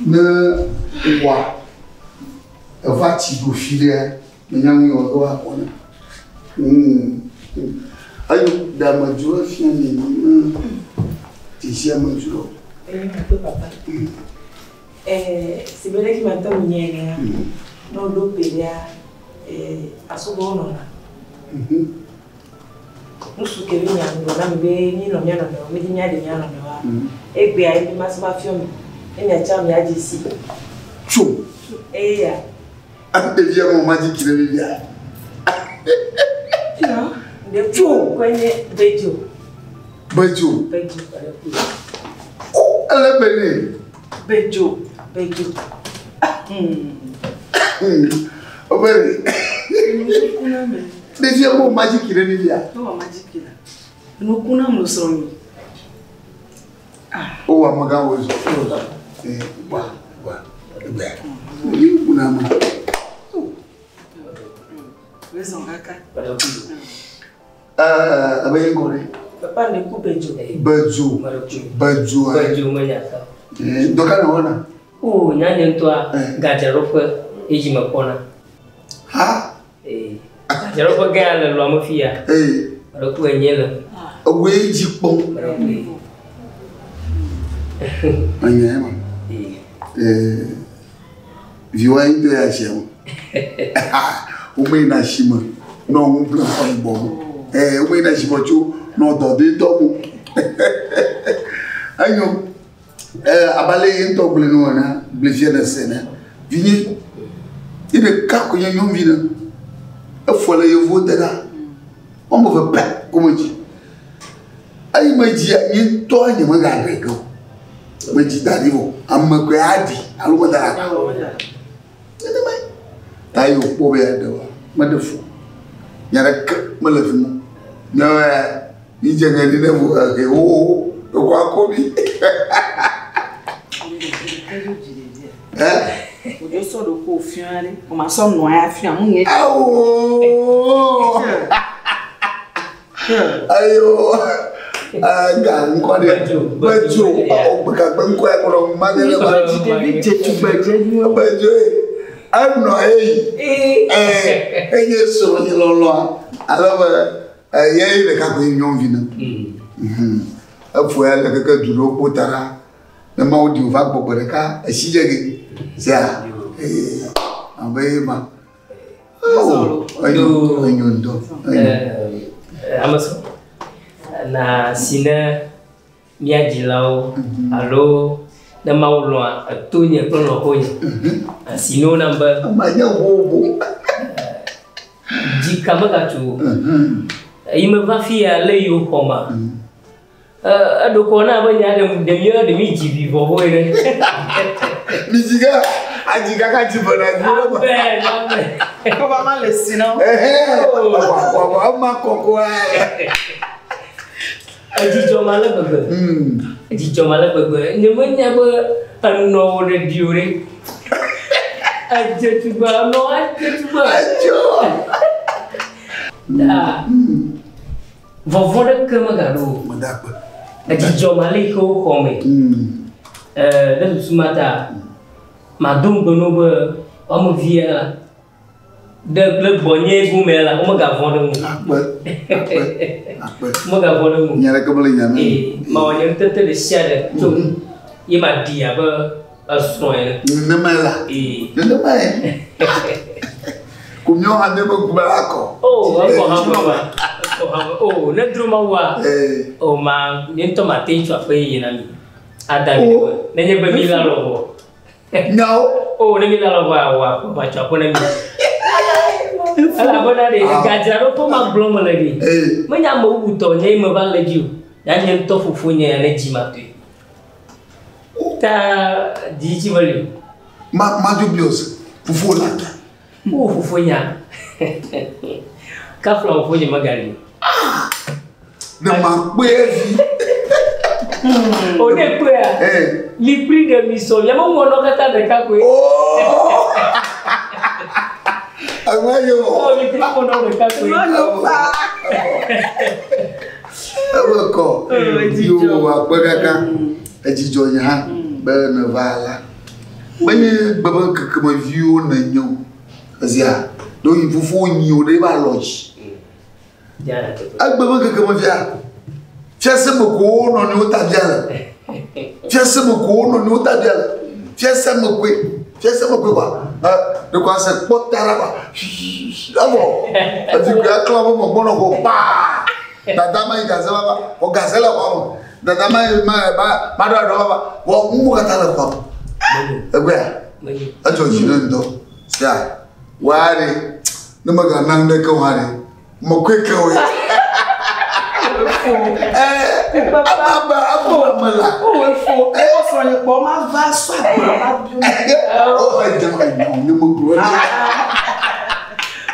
Ne wa eva tsi ɖo fi ɖea, menya nu yɔ ɖo akɔ ne. Eyo ɖe amedzro efia mi ne dzesi amedzro. Eyo ma papa. Si be ɖe ki ma tɔ mi nye nea, ne woɖo ƒe ɖea, asubɔ nɔna. Nusu ke mi nya ŋgɔ na mi be mi nɔ mia nɔnɔewo, mi di mia ɖe mia nɔnɔewoa. Egbea ye mi ma sɔ va fiɔ mi, ne miatsa mia dze si. Tso. Eya. Afi ɖevia mo ma dzi ki ɖe vivia. Tso. Kɔe nye bedzo. Bedzo. Bedzo. O ele be ne. Bedzo. Bedzo. O be ne. Ɖevia mo ma dzi ki ɖe vivia. Wowɔ magic la. Nuku na mo srɔ̃ mi. O wa amegã wo zɔ. Ee wa wa egbea. Nuku na mo. Wezɔn kaka. Ebe ye ŋgɔ ɖe. Papa ne ku bedzo. Bedzo. Bedzo. Bedzo menya ka. Dɔ ka ne wɔna? O nya nye ŋutɔa gadzraɖoƒe ye dzi mekpɔna. Ha? Ee. Gadzraɖoƒe gã le lɔa me fi ya. Ee. Meɖe enye le. Ewoe dzi kpɔm. Menya ema. Ee. Viwoa ŋutɔ ya asia me. Womeyina asime nɔ nu ƒle xɔ yibɔ mo. Ee, womeyina asime tso nɔ dɔdoetɔ mo. Enyo. Ee, abe ale ye ŋutɔ gblɔe ne ene, gblɔe fia ne se ene. Vinye, ye ɖeka koe nye nyɔnuvi ne. Efɔ le yevuwo de ɖa. Woame eve pɛ ko medzi. Eyi medzia, nye ŋutɔ nye megaɖe ge o. Medzi da ɖi vɔ. Ame koe aɖi alo meda ɖe akpa. Nenemae. Ta ye wòkpɔ be yeaɖe wa, meɖe fu. Nya ɖeke mele fi ma. Míawo ya, mídze ŋe ɖi ne vo ehe xoxoxo. Ɖeko akɔ mí. Ojo sɔ ɖo ko fia ɖe. O ma sɔ nɔa ya fia mu nye. Awo. Ayo. Ga ŋkɔ ɖe. Bedzo. O gbegagbe ŋkɔ ya kplɔ ma ge ɖe ba. Ɖevi dze tugbe dze nyuie. Bedzo ye. Enɔ eyi. Ee. Enye srɔ̃nye lɔlɔa. Ale be eye ɖeka koe nyɔnuvi ne. Efo ya le keke du ɖewo kpo ta ɖa. Ne Mawu ɖi wòva gbɔ gbe ɖeka esi dze ge. Sea. Ee. Abe ye ma. Oh, enyo, enyo ŋutɔ. Ame srɔ̃ na si ne mía dzilawo alo ne Mawu lɔ̃a etonye kple lɔ̃xonye asi ne wonam be Manye ʋoʋo. dzika megatso o. Eyi meva fi ya le yiwo xɔ ma. Eɖo kɔ na be nya ɖe ɖe mi ɖe mi dzi vi vɔ ene. Mi dzi ka adzi kaka dzi ve na dzi ɖe ma. Amen amen. Kɔba ma le si na. Ehe. Wa ma kɔkɔa. Edzidzɔ ma le gbegbe. Edzidzɔ ma le gbegbe. Nye menya be enɔwo ɖe ɖi o ɖe. Edze tugbe enɔ edze tugbe. Edzo. Ta vɔvɔ ɖeke megaɖo o. Medakpe. Edzidzɔ ma le yi ke woxɔ me. Ɖe susu ma ta mado ŋugbe na wo be woame via la ɖe le gbɔnye gome la womegavɔ̃ ɖe ŋu. Akpe. Akpe. Akpe. Womegavɔ̃ ɖe ŋu. Nya ɖeke mele nya me. Ee, mawɔ nye ŋutete ɖe sia ɖe tso ye maɖi abe esrɔ̃ ene. Nenemae la. Ee. Nenemae. Ko míawo hã míaƒe ŋkume la kɔ. O, ekɔ hã me ma. Ekɔ hã me. O, ne dro Mawua. Ee. O ma, nye ŋutɔ mate ŋu tso aƒe yeye na mi. Ada mi ɖe me. Nenye be mi la lɔbɔ. Nyawo. O, ne mi la lɔbɔ awɔ aƒe ma tso aƒe na mi. Elabena ɖe gadzraɖoƒe ma gblɔm mele ɖi. Ee. Menye ame bubu tɔ nye me va le dzi o. Ya nye ŋutɔ fofonye ya ne dzi ma toe. Ta dzitsi meli o. Ma ma dubious. Fofo la ta. O fofonya. Kafla fofonye megali o. Ne ma kpɔe vi. O ne kpɔea. Ee. Mi kpli ɖe mi sɔ miaƒe ŋɔnɔ katã ɖeka koe. Oh. Ame yo. O mi kpli ŋɔnɔ ɖeka koe. Ebe kɔ. Yo akpe kaka. Edzidzɔ nye hã be neva la. Menye gbe be ŋkekemeviwo nenye o. Ezia, ɖewohĩ fofowo nyi wo ɖe ebe alɔ dzi. Egbe be ŋkekemevia, fiase me ko wo nɔnɔewo ta bia le. Fiase me ko wo nɔnɔewo ta bia le. Fiase me koe, fiase me koe kɔa. Ɖeko ase kpɔ ta ɖa kɔa. Evɔ, evikui aklã be megbɔnɔ ko kpaa. Dada ma yi gaze va va, vɔ gaze le xɔa me. Dada ma yi ma ma ma ɖo aɖo va va, vɔ nuwo katã le xɔa me. Egbea, edzɔ dzi ne ŋutɔ. Sia, wa ɖe, ne megana nuɖeke o hã ɖe, mekɔe ke o ya. Aba aba me la. O efo, efo srɔ̃ nye kpɔ ma va sɔ agba va bio. O edze enya ne megblɔ ɖe.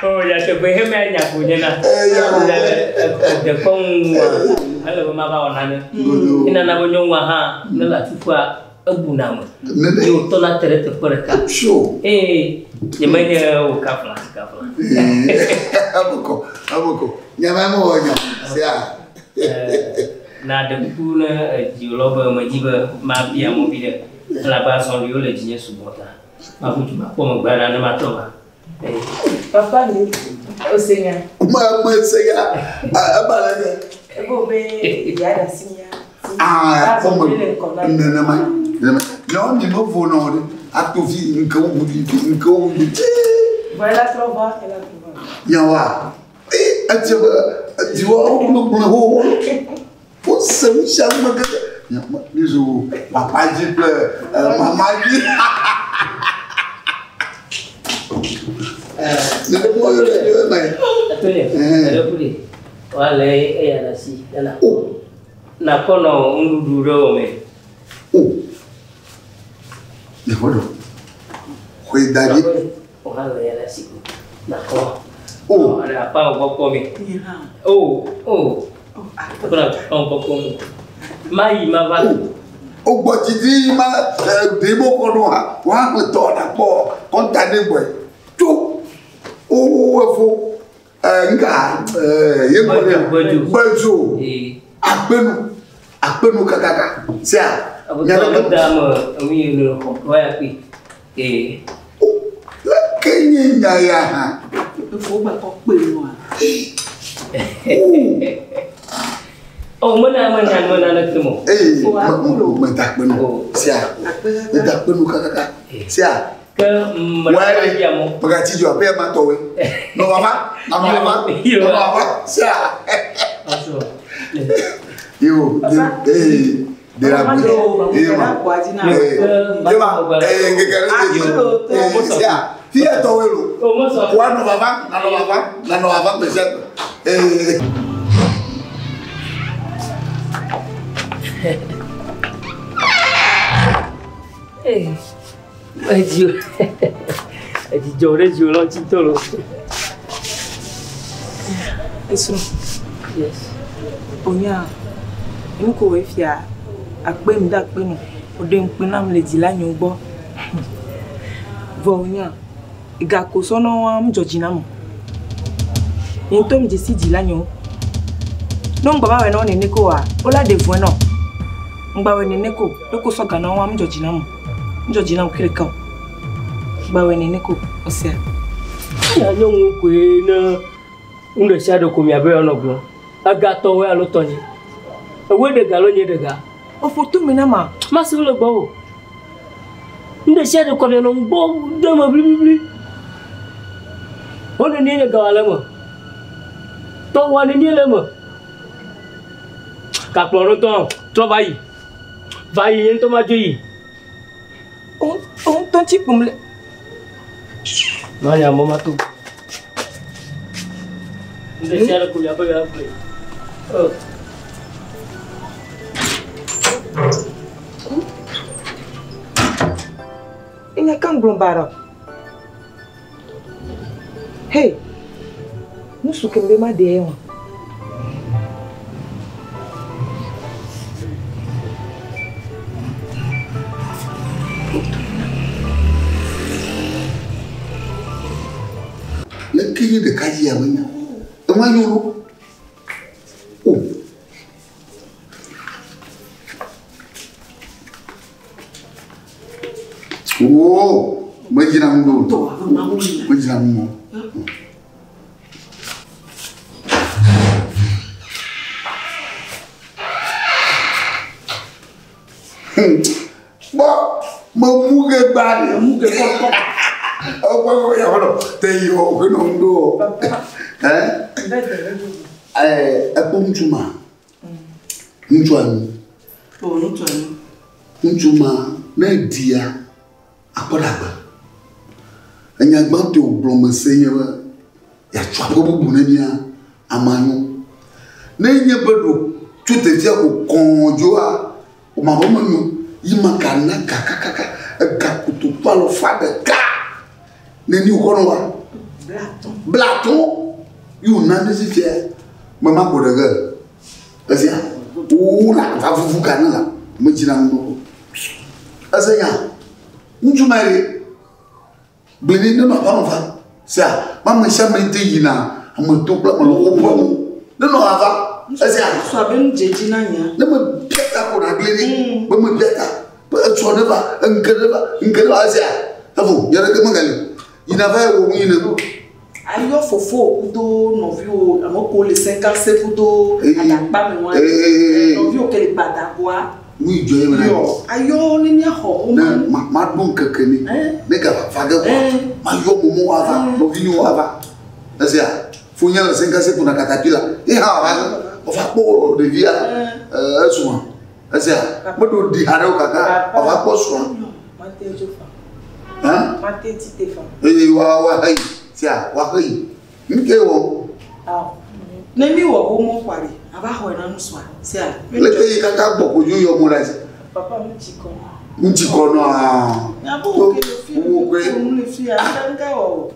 O nyateƒe heme anya ko nye na. Dekɔnu ele be mava wɔ nane. Enana be nyɔnua hã ne le atuƒea ebuna me. Ye wòtɔna te ɖe teƒe ɖeka. Sure. Ee, nyemenye o kafla kafla. Ameko, ameko. Nyama mewɔ nya. Sia. Na ɖe kuku ne edziwòlawo be medzi be mabia mɔ vi ɖe elabe azɔliwo le dzinye sugbɔ ta. Maƒu du makpɔ megbe ɖa ne matrɔ va. Papa ni ose nya. Ma me se ya. Eba le ke. Ebo be ya da si nya. Ah, fɔ me. Nenema. Nenema. Nyɔ mi me vo nɔ ɖe. Ato vi nke wo vi nke wo vi. Voilà trɔ va, ela trɔ va. Nyawa. Ee, edze be dziwɔ wo me gblɔ wo wo. Wo se nu sia nu me ke. Nyama nizo papa dzi kple mama dzi. Nene mo yɔ ɖe yɔ me. Atole, ɖe ku ɖe. Woalé eya ɖe asi ena. Nakɔ nɔ nuɖuɖu ɖe wɔ me. O. Ne xɔ ɖo. Xɔe da ɖi. Woalé eya ɖe asi ko. Nakɔ. O. Ale akpa wɔ gbɔ kpɔ me. O, o. Akpa wɔ gbɔ kpɔ me. Mayi mava. O gbɔ didi ma ɖe mo kɔ ɖo ha. Wa ƒe tɔ na kpɔ kɔnta ne gbɔe. Tso. O efo. Nka ye gbɔ ɖe. Gbedzo. Gbedzo. Ee. Akpenu. Akpenu kakaka. Sia. Aƒetɔ ne da me enu yi le xɔ kɔ ya kpi. Ee. O. Leke nye nya ya hã. Efo gba kɔ kpe nua. O mena mena mena ne ke mo. Ee. Me da akpenu. Sia. Me da akpenu kakaka. Sia. Ke me Wɛrɛ. bia mo. Mɛgati dzɔ aƒe ma tɔwoe. Nɔ vava. Nanɔ vava. Nɔ vava. Sia. Asɔ. Yo. Ee. De la gbe. Ee ma. Ee. Yeba. Ee nkeke ɖe dzi. Ee sia. Fia tɔwoe lo. O mo sɔ. Wa nɔ vava. Nanɔ vava. Nanɔ vava gbe sia gbe. Ee. Ee. Edzi edzidzɔ ɖe dziwò la ŋuti ŋutɔ lo. Esrɔ̃. Yes. Onya, nu ko wòe fia akpe nu ɖe akpe nu. Woɖe ŋukpe nam le dzila nyewo gbɔ. Vɔ onya, gako sɔnɔ wa ŋdzɔ dzi nam o. Nye ŋutɔ medze si dzila nyewo. Ne ŋgba va wɔe na wo nene ko wa, wola ɖe vɔe na wo. Ŋgba wɔe nene ko, ɖeko sɔ ga na wo wa ŋdzɔ dzi nam o. Ŋdzɔ dzi nam kui ɖeka o. Ŋgba wɔe nene ko, osea. Ya nyɔnuwo koe ne nu ɖe sia ɖe ko miabe yewoanɔ gblɔm. Ega tɔwoe alo tɔnye. Ewoe ɖe ga alo nye ɖe ga. Eƒo tome na ma. Mase wole gbɔwò. Nu ɖe sia ɖe ko mianɔ ŋgbɔ de me bliblibli. Wo nenie nye ga le eme. Tɔwòa nenie le eme. Gakplɔ ɖo ŋutɔ trɔ va yi. Va yi nye ŋutɔ madzo yi. O ŋutɔ ŋuti kpom le. Manya mɔ mato. Nu ɖe sia ɖe ko miabe yewoagblɔe. Oh. Enya ka ŋgblɔ ba ɖɔ. Hey, nusu ke be ma ɖe ye wa. Leke nye ɖeka dzi ya menya. Ema nyo lo. O. Wo medzina ŋu ɖo. Tɔ abe mawu ene. Medzina ŋu o. Kpɔ memu ge gba ɖe. Emu ge kɔkɔ. Ɔkpɔ kɔ ya xɔlɔ te yi wɔ ke nɔ ŋu ɖo. Ɛ ɛ ekpɔ ŋutsu ma. Ŋutsua nu. O ŋutsua nu. Ŋutsu ma ne ɖia akpɔ ɖe agbe. Enya gbãtɔ wògblɔ me se nye be yeatsɔ aƒe bubu ne mía amea nyo. Ne nye be ɖo tso ɖevia ko kɔ̃ dzoa, wòma be menyo. Yi ma ga na ga kakaka ega kotoku alɔfa ɖeka. Neni wòxɔ nɔ wa? Blatɔ̃. Blatɔ̃. Yi wòna ne fifia me ma ko ɖe ge. Esia wo la va vuvu ga ne la medzina nu ɖo. Ese nya ŋutsu ma ye gblẽ ne nɔ aƒeme va sia ame sia ame te yina ame to kple ame lɔƒo ƒe mu ne nɔ ava esia Ŋutsua be nu dze dzi na nyea. ne me bia ta ko na gblẽ ne be me bia ta be etsɔ ne va ŋke ne va ŋke ne va esia evɔ nye ɖeke megali yina va wɔ nu yi ne Ayɔ fofo kudo nɔviwo ame kewo le sɛnkase kudo Ee. adakpa me wa. Ee. Nɔviwo ke le gbadagoa. nu yi dzɔ ye me na Yɔ ayɔ ne míaxɔ wo ne ma. ma ma ɖo ŋkeke ne ne gava va ge kɔa ma yɔ momo ava nɔvinyewo ava esia fonye le sɛnkase kuna katapila ye hã ava ge ɔva kpɔ ɖevia esrɔ̃a esia meɖo ɖi haɖe o gake ɔva kpɔ srɔ̃a Mate dzo fa. hã Mate ti te fa. eye wa wa heyi sia wa heyi nu ke wɔ Awo. Ne mi wɔ wo mɔ kɔa ɖe ava xɔe na nusua sia. leke yi kaka gbɔ kodzo yɔ mo ɖe asi Papa nu tsi kɔ. ŋuti kɔ nɔa Nyabo wo ke le fi Wo ke. wo nu le fi ya ŋka ŋka wɔ o.